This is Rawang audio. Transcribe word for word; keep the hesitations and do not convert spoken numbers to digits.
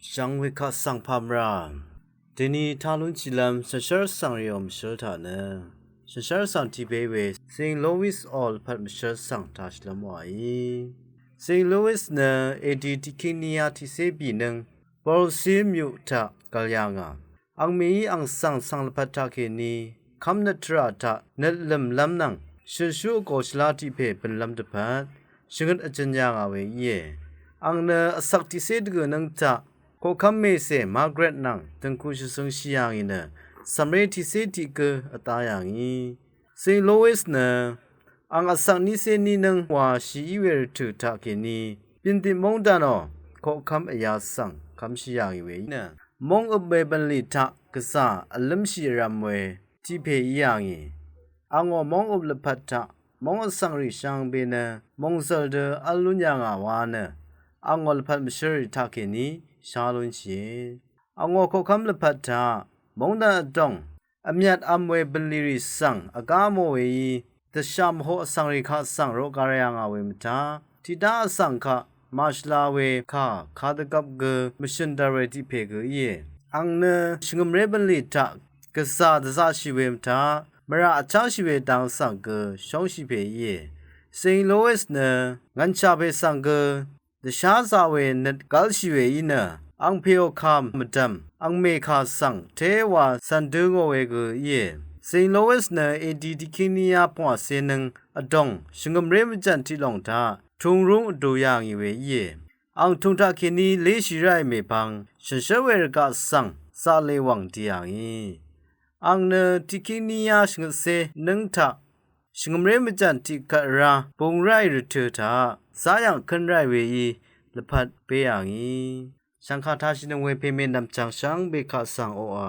Shvngwekaq svng pàmvrà deni talúnshìlv́m shànshér svng rìò mvshǿl taq nø shànshér svng tiqbé we Saint Louis ò lvpat mvshǿl svng tashìlv́m wàí. Saint Louis nø edi tiqkíng níyá tiqcé bìnøng Brazil myuq taq gv̀l yà ngà. Angmèí ang svng svng lvpat taqkèní kv́mnøt tvrà taq nøt lø̀mlv́m nvng shø̀nshú vgò shvlá tiq pè bø̀nlv́m dvpvt shvngøt vjøn yà ngà we íe. Ang nø vsvk tiqcé dvgø̀nøng taq koqkv́m mècè Margaret nvng dø̀ngku shvzøngshì yà ngì nø cv̀mré tiqcé tiq gø vdá yà ngì. Saint Louis nø ang vsvk nícé nínøng wàshì í we rvtø̀ taqkèní Pyìndit móngdàn ò koqkv́m vyā svng kv́mshì yà ngì we í nø móng øp we bv̀nlì taq gvzà vlǿmshì vrv̄m we tiq pè í yà ngì. Angò móng øp lvpat taq móng vsvng rì shvngbe nø mòngzø̀l dø v́l lún yà ngà wa nø angò lvpat mvshǿl rì taqkèní shá lúnshìe. Angò koqkv́m lvpat taq móngdàn vdòng vmyat v̄m we bv̀nlì rì svng vgá mò weí dvshà mvhoq vsvng rì kaq svng roqgar yà ngà we mvtá tiqdá vsvng kaq màshvla we kà kadvgvp gø mvshø̀n dvr we tiq pè gø íe. Ang nø shvngø̀mré bv̀nlì taq gvzà dvzaqshì we mvtá mvrà vchángshì we dang svng gø shóngshì pè íe. Saint Louis nø ngv̀nshà pè svng gø dvsházaq we nøt gv́lshì we í nø angpèò kà mvdv̀m angmè kà svng téwa cv̀n dǿ ngò we gø íe. Saint Louis nø edi tiqkíng níyá pvngwàcé nøng vdòng shvngø̀mré mvjv̀n tiq lòng taq tungrúng vdu yà ngì we íe. Ang tùng taqkèní léshì ráì mèpvng shànshér we rvgaq svng zaqlè wv̀ng di yà ngì. Ang nø tiqkíng níyá shvngøtcé nøng taq shvngø̀mré mvjv̀n tiqkvt vrá bung ráì rvtø̀ taq záyv̀ng kǿn ráì weí lvpat bé yà ngì. Shv̀ngkà tashìnøng we pèmè nv̀mchv̀ng shvngbe kaq svng oqà